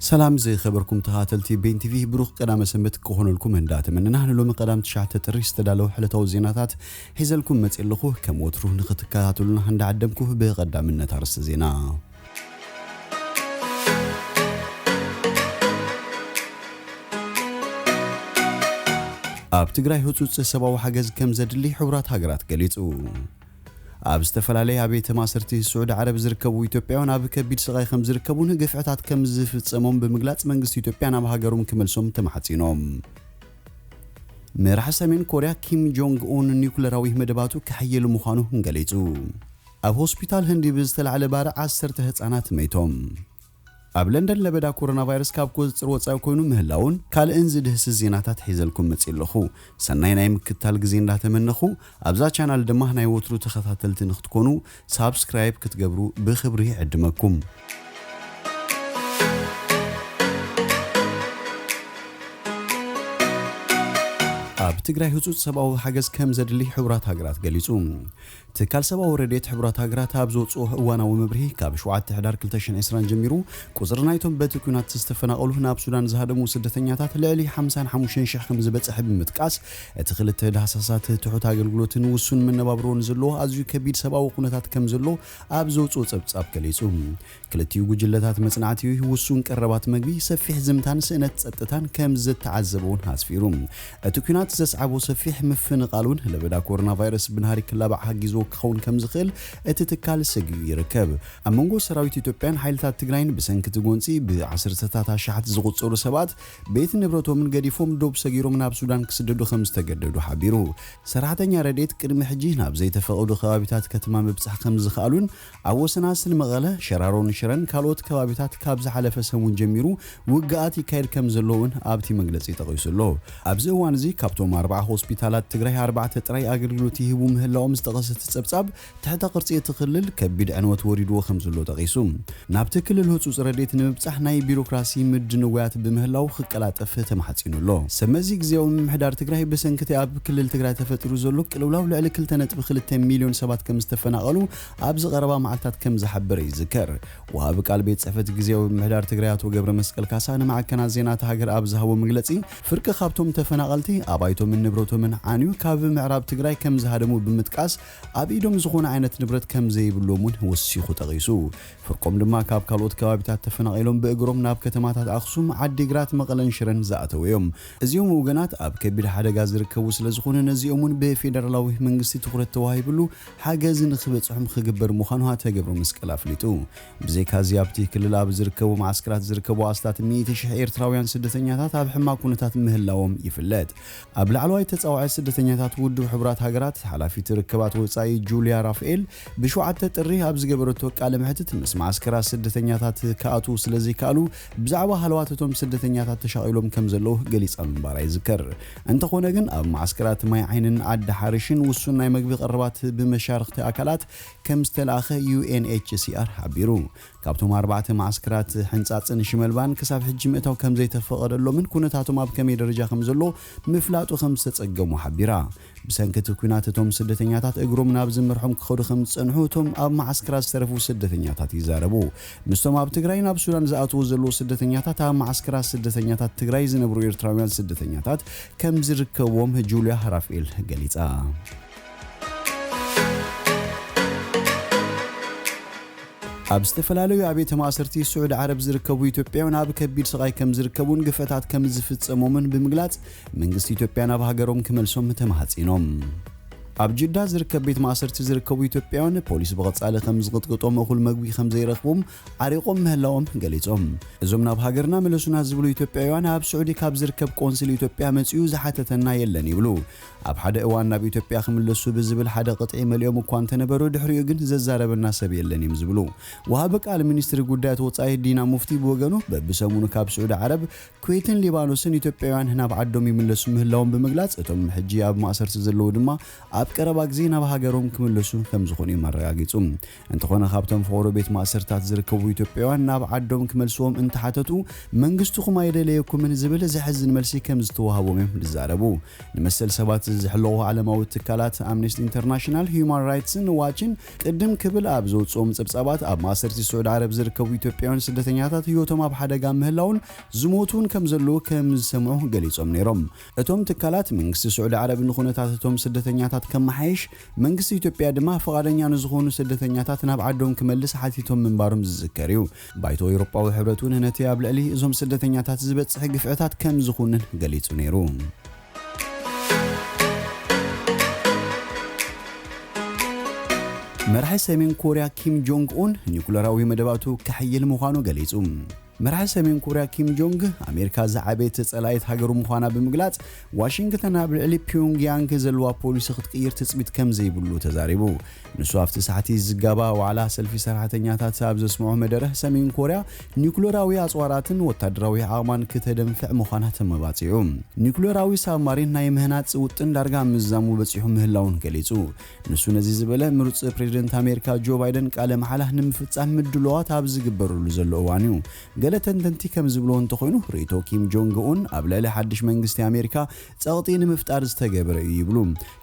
ሰላም ዝኸበርኩም ተኸታተልቲ ቤን ቲቪ፣ ብሩኽ ቀዳመ ሰንበት ክኾነልኩም እንዳተመነና፣ ንሎሚ ቀዳም ትሽዓተ ጥሪ ዝተዳለወ ዕለታዊ ዜናታት ሒዘልኩም መጺእ ኣለኹ። ከም ወትሩ ንኽትከታተሉና እንዳዓደምኩ፣ ብቐዳምነት ኣርእስቲ ዜና። ኣብ ትግራይ ህጹጽ ሰብኣዊ ሓገዝ ከም ዘድሊ ሕቡራት ሃገራት ገሊጹ። ኣብ ዝተፈላለየ ኣብያተ ማእሰርቲ ስዑዲ ዓረብ ዝርከቡ ኢትዮጵያውያን ኣብ ከቢድ ስቓይ ከም ዝርከቡን ግፍዕታት ከም ዝፍጸሞም ብምግላጽ መንግስቲ ኢትዮጵያ ናብ ሃገሮም ክመልሶም ተማሕጺኖም። መራሒ ሰሜን ኮርያ ኪም ጆንግ ኡን ኒውክለራዊ መደባቱ ከሐይል ምዃኑ ገሊጹ። ኣብ ሆስፒታል ህንዲ ብዝተላዕለ ባርዕ ዓሰርተ ህጻናት መይቶም። ኣብ ለንደን ለበዳ ኮሮና ቫይረስ ካብ ቁጽጽር ወጻኢ ኮይኑ ምህላውን ካልእን ዝድህስስ ዜናታት ሒዘልኩም መጺእ ኣለኹ። ሰናይ ናይ ምክትታል ግዜ እንዳተመነኹ፣ ኣብዛ ቻናል ድማ ናይ ወትሩ ተኸታተልቲ ንክትኮኑ ሳብስክራይብ ክትገብሩ ብኽብሪ ይዕድመኩም። ኣብ ትግራይ ህጹጽ ሰብኣዊ ሓገዝ ከም ዘድሊ ሕቡራት ሃገራት ገሊጹ። ትካል ሰብኣዊ ረድኤት ሕቡራት ሃገራት ኣብ ዘውጽኦ እዋናዊ መብርሂ፣ ካብ ሸውዓተ ሕዳር ክልተ ሽሕን ዕስራን ጀሚሩ፣ ቁጽሪ ናይቶም በቲ ኲናት ዝተፈናቐሉ ናብ ሱዳን ዝሃደሙ ስደተኛታት ልዕሊ ሓምሳን ሓሙሽተን ሽሕ ከም ዝበጽሐ ብምጥቃስ፣ እቲ ክልተ ዳህሳሳት ትሑት ኣገልግሎትን ውሱን መነባብሮን ዘለዎ ኣዝዩ ከቢድ ሰብኣዊ ኩነታት ከም ዘሎ ኣብ ዘውጽኦ ጸብጻብ ገሊጹ። ክልቲኡ ጉጅለታት መጽናዕቲ፣ ውሱን ቀረባት መግቢ፣ ሰፊሕ ዝምታን ስእነት ጸጥታን ከም ዝተዓዘበ እውን ኣስፊሩ። እቲ ኲናት ዘስዓቦ ሰፊሕ ምፍንቓል እውን ለበዳ ኮሮና ቫይረስ ብናህሪ ክላባዕ ሓጊዝዎ ክኸውን ከም ዝኽእል እቲ ትካል ሰጊኡ ይርከብ። ኣብ መንጎ ሰራዊት ኢትዮጵያን ሓይልታት ትግራይን ብሰንኪ እቲ ጎንጺ ብዓሰርተታት ኣሽሓት ዝቑጸሩ ሰባት ቤት ንብረቶምን ገዲፎም ዶብ ሰጊሮም ናብ ሱዳን ክስደዱ ከም ዝተገደዱ ሓቢሩ። ሰራሕተኛ ረድኤት ቅድሚ ሕጂ ናብ ዘይተፈቐዱ ከባቢታት ከተማ ምብጻሕ ከም ዝኸኣሉን ኣብ ወሰናስን መቐለ፣ ሸራሮን ሽረን ካልኦት ከባቢታት ካብ ዝሓለፈ ሰሙን ጀሚሩ ውግኣት ይካየድ ከም ዘሎ እውን ኣብቲ መግለጺ ጠቒሱ ኣሎ። ኣብዚ እዋን እዚ ካብቶም ኣርባዓ ሆስፒታላት ትግራይ ኣርባዕተ ጥራይ ኣገልግሎት ይህቡ ምህላዎም ዝጠቐሰ እቲ ጸብጻብ፣ ትሕተ ቅርጺ እቲ ክልል ከቢድ ዕንወት ወሪድዎ ከም ዘሎ ጠቒሱ፣ ናብቲ ክልል ህጹጽ ረድኤት ንምብጻሕ ናይ ቢሮክራሲ ምድንጓያት ብምህላው ክቀላጠፍ ተማሕጺኑ ኣሎ። ሰብ መዚ ግዝያዊ ምምሕዳር ትግራይ ብሰንኪ እቲ ኣብ ክልል ትግራይ ተፈጢሩ ዘሎ ቅልውላው ልዕሊ ክልተ ነጥቢ ክልተ ሚልዮን ሰባት ከም ዝተፈናቐሉ ኣብዚ ቀረባ መዓልታት ከም ዝሓበረ ይዝከር። ወሃቢ ቃል ቤት ጽሕፈት ግዝያዊ ምምሕዳር ትግራይ ኣቶ ገብረ መስቀል ካሳ ንማዕከናት ዜና እታ ሃገር ኣብ ዝሃቦ መግለጺ፣ ፍርቂ ካብቶም ተፈናቐልቲ ኣባይቶምን ንብረቶምን ዓንዩ ካብ ምዕራብ ትግራይ ከም ዝሃደሙ ብምጥቃስ፣ ኣብ ኢዶም ዝኾነ ዓይነት ንብረት ከም ዘይብሎም እውን ወሲኹ ጠቒሱ። ፍርቆም ድማ ካብ ካልኦት ከባቢታት ተፈናቒሎም ብእግሮም ናብ ከተማታት ኣኽሱም፣ ዓዲግራት፣ መቐለን ሽረን ዝኣተው እዮም። እዚኦም ወገናት ኣብ ከቢድ ሓደጋ ዝርከቡ ስለ ዝኾኑ፣ ነዚኦም እውን ብፌደራላዊ መንግስቲ ትኹረት ተዋሂብሉ ሓገዝ ንኽበጽሖም ክግበር ምዃኑ ኣቶ ገብረ መስቀል ኣፍሊጡ። ብዘይካዚ ኣብቲ ክልል ኣብ ዝርከቡ መዓስከራት ዝርከቡ ኣስታት ሚእቲ ሽሕ ኤርትራውያን ስደተኛታት ኣብ ሕማቕ ኩነታት ምህላዎም ይፍለጥ። ኣብ ላዕለዋይ ተጻዋዒ ስደተኛታት ውድብ ሕቡራት ሃገራት ሓላፊት ርክባት ወጻኢ ጁልያ ራፍኤል ብሸውዓተ ጥሪ ኣብ ዝገበረቶ ቃለ መሕትት፣ ምስ መዓስከራት ስደተኛታት ክኣትዉ ስለ ዘይከኣሉ ብዛዕባ ሃለዋት እቶም ስደተኛታት ተሻቒሎም ከም ዘለዉ ገሊጻ ምንባራ ይዝከር። እንተኾነ ግን ኣብ መዓስከራት ማይ ዓይንን ዓዲ ሓርሽን ውሱን ናይ መግቢ ቀረባት ብመሻርኽቲ ኣካላት ከም ዝተላእኸ ዩ ኤን ኤች ሲ ኣር ሓቢሩ። ካብቶም ኣርባዕተ መዓስከራት ሕንጻጽን ሽመልባን ክሳብ ሕጂ ምእታው ከም ዘይተፈቐደሎምን ኩነታቶም ኣብ ከመይ ደረጃ ከም ዘሎ ምፍላጡ ከም ዝተጸገሙ ሓቢራ። ብሰንኪ እቲ ኲናት እቶም ስደተኛታት እግሮም ናብ ዝመርሖም ክኸዱ ከም ዝጸንሑ እቶም ኣብ መዓስከራት ዝተረፉ ስደተኛታት ይዛረቡ። ምስቶም ኣብ ትግራይ ናብ ሱዳን ዝኣትዉ ዘለዉ ስደተኛታት ኣብ መዓስከራት ስደተኛታት ትግራይ ዝነብሩ ኤርትራውያን ስደተኛታት ከም ዝርከብዎም ጁልያ ራፍኤል ገሊጻ። ኣብ ዝተፈላለዩ ኣብያተ ማእሰርቲ ስዑዲ ዓረብ ዝርከቡ ኢትዮጵያውያን ኣብ ከቢድ ስቓይ ከም ዝርከቡን ግፍዕታት ከም ዝፍጸሞምን ብምግላጽ፣ መንግስቲ ኢትዮጵያ ናብ ሃገሮም ክመልሶም ተማሕጺኖም። ኣብ ጅዳ ዝርከብ ቤት ማእሰርቲ ዝርከቡ ኢትዮጵያውያን፣ ፖሊስ ብቐጻሊ ከም ዝቕጥቅጦም፣ እኹል መግቢ ከም ዘይረኽቡም ዓሪቖም ምህላዎም ገሊጾም። እዞም ናብ ሃገርና ምለሱና ዝብሉ ኢትዮጵያውያን፣ ኣብ ስዑዲ ካብ ዝርከብ ቆንስል ኢትዮጵያ መጺኡ ዝሓተተና የለን ይብሉ። ኣብ ሓደ እዋን ናብ ኢትዮጵያ ክምለሱ ብዝብል ሓደ ቅጥዒ መሊኦም እኳ እንተነበሩ፣ ድሕሪኡ ግን ዘዛረበና ሰብ የለን እዮም ዝብሉ ወሃቢ ቃል ሚኒስትሪ ጉዳያት ወጻኢ ዲና ሙፍቲ ብወገኑ፣ በብሰሙኑ ካብ ስዑዲ ዓረብ፣ ኩዌትን ሊባኖስን ኢትዮጵያውያን ናብ ዓዶም ይምለሱ ምህላዎም ብምግላጽ፣ እቶም ሕጂ ኣብ ማእሰርቲ ዘለዉ ድማ ቀረባ ግዜ ናብ ሃገሮም ክምለሱ ከም ዝኾኑ እዮም ኣረጋጊጹ። እንተኾነ ካብቶም ፍቑር ቤት ማእሰርታት ዝርከቡ ኢትዮጵያውያን ናብ ዓዶም ክመልስዎም እንተሓተቱ መንግስትኹም ኣይደለየኩምን ዝብል ዘሕዝን መልሲ ከም ዝተዋህቦም እዮም ዝዛረቡ። ንመሰል ሰባት ዝሕለቑ ዓለማዊ ትካላት ኣምነስቲ ኢንተርናሽናል፣ ሂዩማን ራይትስን ዋችን ቅድም ክብል ኣብ ዘውፅኦም ጸብጻባት ኣብ ማእሰርቲ ስዑዲ ዓረብ ዝርከቡ ኢትዮጵያውያን ስደተኛታት ህይወቶም ኣብ ሓደጋ ምህላውን ዝሞቱን ከም ዘለዉ ከም ዝሰምዑ ገሊጾም ነይሮም። እቶም ትካላት መንግስቲ ስዑዲ ዓረብ ንኹነታት እቶም ስደተኛታት ከመሓይሽ መንግስቲ ኢትዮጵያ ድማ ፍቓደኛ ንዝኾኑ ስደተኛታት ናብ ዓዶም ክመልስ ሓቲቶም ምንባሮም ዝዝከር እዩ። ባይቶ ኤውሮጳዊ ሕብረት እውን ነቲ ኣብ ልዕሊ እዞም ስደተኛታት ዝበጽሕ ግፍዕታት ከም ዝኹንን ገሊጹ ነይሩ። መራሒ ሰሜን ኮርያ ኪም ጆንግ ኡን ኒኩለራዊ መደባቱ ከሕይል ምዃኑ ገሊጹ። መራሒ ሰሜን ኮርያ ኪም ጆንግ ኣሜሪካ ዝዓበየት ጸላኢት ሃገሩ ምዃና ብምግላጽ ዋሽንግተን ኣብ ልዕሊ ፒዮንግያንግ ዘለዋ ፖሊሲ ክትቅይር ትጽቢት ከም ዘይብሉ ተዛሪቡ። ንሱ ኣብቲ ሳሕቲ ዝጋባ ዋዕላ ሰልፊ ሰራሕተኛታት ኣብ ዘስምዖ መደረ ሰሜን ኮርያ ኒኩለራዊ ኣጽዋራትን ወታደራዊ ዓቕማን ክተደንፍዕ ምዃና ተመባጺዑ። ኒኩለራዊ ሳብማሪን ናይ ምህናጽ ውጥን ዳርጋ ምዛሙ በጺሑ ምህላውን ገሊጹ። ንሱ ነዚ ዝበለ ምሩጽ ፕሬዚደንት ኣሜሪካ ጆ ባይደን ቃለ መሓላ ንምፍጻም ምድለዋት ኣብ ዝግበረሉ ዘሎ እዋን እዩ። ገለ ተንተንቲ ከም ዝብሎ እንተኾይኑ ርእይቶ ኪም ጆንግ ኡን ኣብ ልዕሊ ሓድሽ መንግስቲ ኣሜሪካ ጸቕጢ ንምፍጣር ዝተገበረ እዩ ይብሉ።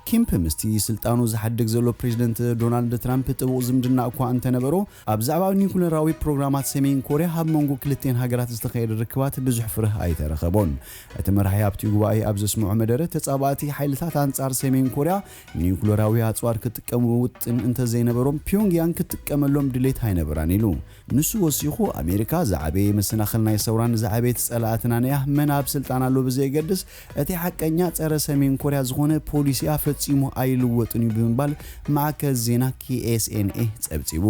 ኪምፕ ምስቲ ስልጣኑ ዝሓድግ ዘሎ ፕሬዚደንት ዶናልድ ትራምፕ ጥቡቕ ዝምድና እኳ እንተነበሮ ኣብ ዛዕባ ኒኩለራዊ ፕሮግራማት ሰሜን ኮርያ ኣብ መንጎ ክልቲኤን ሃገራት ዝተኻየደ ርክባት ብዙሕ ፍረ ኣይተረኸቦን። እቲ መራሒ ኣብቲ ጉባኤ ኣብ ዘስምዖ መደረ ተጻባእቲ ሓይልታት ኣንጻር ሰሜን ኮርያ ኒኩለራዊ ኣጽዋር ክጥቀሙ ውጥን እንተዘይነበሮም ፒዮንግያንግ ክትጥቀመሎም ድሌት ኣይነበራን ኢሉ። ንሱ ወሲኹ ኣሜሪካ ዝዓበየ መሰናኽል ናይ ሰውራን ዝዓበየት ጸላእትናን እያ፣ መን ኣብ ስልጣን ኣሎ ብዘየገድስ እቲ ሓቀኛ ጸረ ሰሜን ኮርያ ዝኾነ ፖሊሲኣ ፈጺሙ ኣይልወጥን እዩ ብምባል ማዕከን ዜና ኪ ኤስ ኤን ኤ ጸብጺቡ።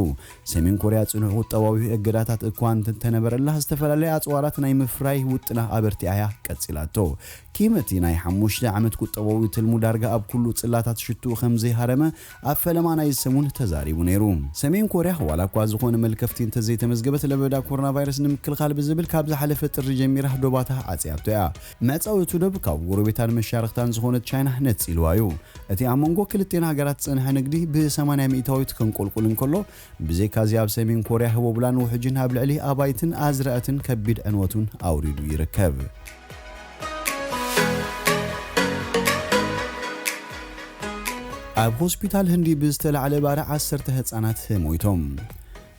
ሰሜን ኮርያ ጽኑዕ ቁጠባዊ እገዳታት እኳ እንተነበረላ ዝተፈላለየ ኣጽዋራት ናይ ምፍራይ ውጥና ኣበርቲዓ እያ ቀጺላቶ። ኪም እቲ ናይ ሓሙሽተ ዓመት ቁጠባዊ ትልሙ ዳርጋ ኣብ ኩሉ ጽላታት ሽትኡ ከም ዘይሃረመ ኣብ ፈለማ ናይ ሰሙን ተዛሪቡ ነይሩ። ሰሜን ኮርያ ዋላ እኳ ዝኾነ መልከፍቲ እንተዘይተመዝገበት ለበዳ ኮሮና ቫይረስ ንምክልኻል ብዝብል ካብ ዝሓለፈ ጥሪ ጀሚራ ዶባታ ዓጽያቶ እያ። መዕጸዊ እቲ ዶብ ካብ ጎረቤታን መሻርኽታን ዝኾነት ቻይና ነጺልዋ እዩ። እቲ ኣብ መንጎ ክልቲኤን ሃገራት ዝጸንሐ ንግዲ ብ ሰማንያ ሚእታዊት ከንቆልቁል እንከሎ ብዘይካዚ ኣብ ሰሜን ኮርያ ህቦብላን ውሕጅን ኣብ ልዕሊ ኣባይትን ኣዝርእትን ከቢድ ዕንወቱን ኣውሪዱ ይርከብ። ኣብ ሆስፒታል ህንዲ ብዝተላዕለ ባርዕ ዓሰርተ ህጻናት ሞይቶም።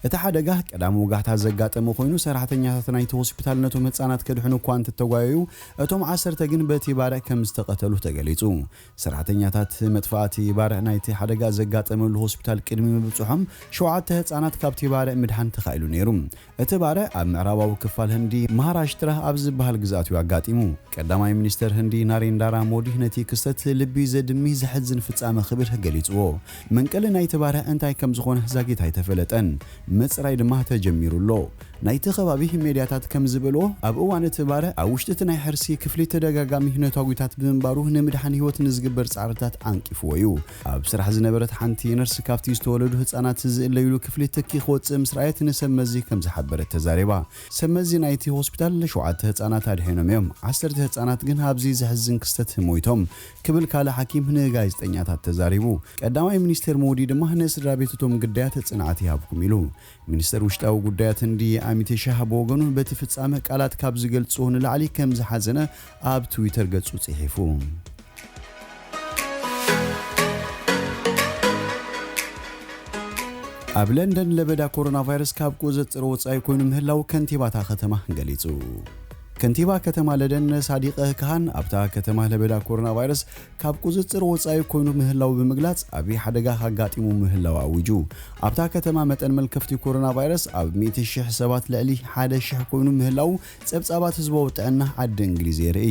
እቲ ሓደጋ ቀዳሚ ወጋሕታ ዘጋጠመ ኮይኑ ሰራሕተኛታት ናይቲ ሆስፒታል ነቶም ህጻናት ከድሕኑ እኳ እንተተጓየዩ እቶም ዓሰርተ ግን በቲ ባርዕ ከም ዝተቐተሉ ተገሊጹ። ሰራሕተኛታት መጥፋእቲ ባርዕ ናይቲ ሓደጋ ዘጋጠመሉ ሆስፒታል ቅድሚ ምብጽሖም ሸውዓተ ህጻናት ካብቲ ባርዕ ምድሓን ተኻኢሉ ነይሩ። እቲ ባርዕ ኣብ ምዕራባዊ ክፋል ህንዲ ማሃራሽትራ ኣብ ዝበሃል ግዝኣት እዩ ኣጋጢሙ። ቀዳማይ ሚኒስተር ህንዲ ናሬንዳራ ሞዲ ነቲ ክስተት ልቢ ዘድሚ ዘሕዝን ፍጻመ ክብል ገሊጽዎ። መንቀሊ ናይቲ ባርዕ እንታይ ከም ዝኾነ ዛጊት ኣይተፈለጠን። ምጽራይ ድማ ተጀሚሩ ኣሎ። ናይቲ ከባቢ ሜድያታት ከም ዝበልዎ ኣብ እዋን እቲ ባርዕ ኣብ ውሽጢ እቲ ናይ ሕርሲ ክፍሊ ተደጋጋሚ ነታጒታት ብምንባሩ ንምድሓን ህይወት ንዝግበር ጻዕርታት ዓንቂፍዎ እዩ። ኣብ ስራሕ ዝነበረት ሓንቲ ነርስ ካብቲ ዝተወለዱ ህጻናት ዝእለይሉ ክፍሊ ትኪ ክወጽእ ምስ ረኣየት ንሰብ መዚ ከም ዝሓበረት ተዛሪባ። ሰብ መዚ ናይቲ ሆስፒታል ሸውዓተ ህጻናት ኣድሒኖም እዮም። ዓሰርተ ህጻናት ግን ኣብዚ ዘሕዝን ክስተት ሞይቶም ክብል ካልእ ሓኪም ንጋዜጠኛታት ተዛሪቡ። ቀዳማይ ሚኒስተር ሞዲ ድማ ንስድራ ቤት እቶም ግዳያት ጽንዓት ይሃብኩም ኢሉ። ሚኒስተር ውሽጣዊ ጉዳያት ህንዲ ኣሚት ሻህ ብወገኑ በቲ ፍጻመ ቃላት ካብ ዝገልጽዎ ንላዕሊ ከም ዝሓዘነ ኣብ ትዊተር ገጹ ጽሒፉ። ኣብ ለንደን ለበዳ ኮሮና ቫይረስ ካብ ቁጽጽር ወጻኢ ኮይኑ ምህላው ከንቲባታ ከተማ ገሊጹ። ከንቲባ ከተማ ለንደን ሳዲቀ ካሃን ኣብታ ከተማ ለበዳ ኮሮና ቫይረስ ካብ ቁጽጽር ወጻኢ ኮይኑ ምህላው ብምግላጽ ዓቢ ሓደጋ ኣጋጢሙ ምህላው ኣዊጁ። ኣብታ ከተማ መጠን መልከፍቲ ኮሮና ቫይረስ ኣብ ሚእቲ ሽሕ ሰባት ልዕሊ ሓደ ሽሕ ኮይኑ ምህላው ጸብጻባት ህዝባዊ ጥዕና ዓዲ እንግሊዝ የርኢ።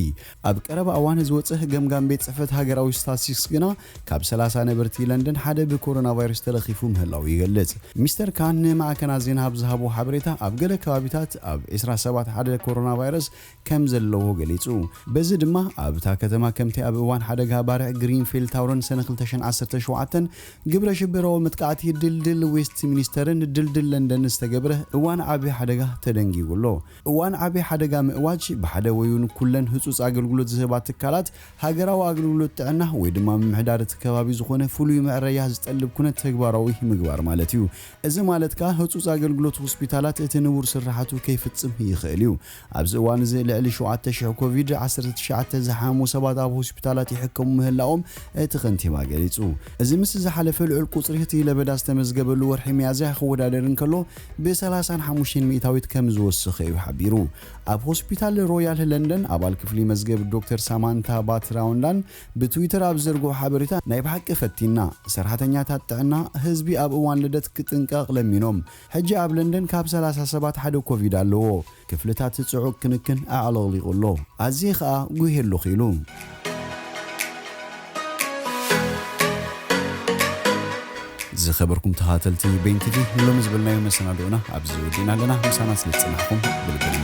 ኣብ ቀረባ እዋን ዝወጽእ ገምጋም ቤት ጽሕፈት ሃገራዊ ስታቲስቲክስ ግና ካብ ሰላሳ ነበርቲ ለንደን ሓደ ብኮሮና ቫይረስ ተለኺፉ ምህላው ይገልጽ። ሚስተር ካን ንማዕከናት ዜና ኣብ ዝሃቦ ሓበሬታ ኣብ ገለ ከባቢታት ኣብ ዕስራ ሰባት ሓደ ኮሮና ቫይረስ ከም ዘለዎ ገሊጹ። በዚ ድማ ኣብታ ከተማ ከምቲ ኣብ እዋን ሓደጋ ባርዕ ግሪንፌል ታውረን ሰነ ክልተ ሽሕን ዓሰርተ ሸውዓተን ግብረ ሽበራዊ መጥቃዕቲ ድልድል ዌስት ሚኒስተርን ድልድል ለንደን ዝተገብረ እዋን ዓቢ ሓደጋ ተደንጊጉ ኣሎ። እዋን ዓቢ ሓደጋ ምእዋጅ ብሓደ ወይውን ኩለን ህጹጽ ኣገልግሎት ዝህባ ትካላት ሃገራዊ ኣገልግሎት ጥዕና ወይ ድማ ምምሕዳር እቲ ከባቢ ዝኾነ ፍሉይ መዕረያ ዝጠልብ ኩነት ተግባራዊ ምግባር ማለት እዩ። እዚ ማለት ከኣ ህጹጽ ኣገልግሎት ሆስፒታላት እቲ ንቡር ስራሓቱ ከይፍጽም ይኽእል እዩ። ኣብዚ እዋን እዚ ልዕሊ ሸውዓተ ሽሕ ኮቪድ ዓሰርተ ትሽዓተ ዝሓሙ ሰባት ኣብ ሆስፒታላት ይሕከሙ ምህላዎም እቲ ከንቲባ ገሊጹ። እዚ ምስ ዝሓለፈ ልዑል ቁጽሪ እቲ ለበዳ ዝተመዝገበሉ ወርሒ ሚያዝያ ክወዳደር እንከሎ ብ ሰላሳን ሓሙሽተን ሚእታዊት ከም ዝወሰኸ እዩ ሓቢሩ። ኣብ ሆስፒታል ሮያል ለንደን ኣባል ክፍሊ መዝገብ ዶክተር ሳማንታ ባትራውንዳን ብትዊተር ኣብ ዝዘርግሖ ሓበሬታ ናይ ብሓቂ ፈቲና፣ ሰራሕተኛታት ጥዕና ህዝቢ ኣብ እዋን ልደት ክጥንቀቕ ለሚኖም። ሕጂ ኣብ ለንደን ካብ ሰላሳ ሰባት ሓደ ኮቪድ ኣለዎ። ክፍልታት ጽዑቕ ክንክን ኣዕለቕሊቑ ኣሎ። ኣዝየ ኸኣ ጉሄ ኣለኹ ኢሉ። ዝኸበርኩም ተኻተልቲ ቤን ቲቪ፣ ንሎሚ ዝበልናዮ መሰናድኦና ኣብዚ ወዲእና ኣለና። ምሳና ስለ ዝጸናሕኩም ብልቢ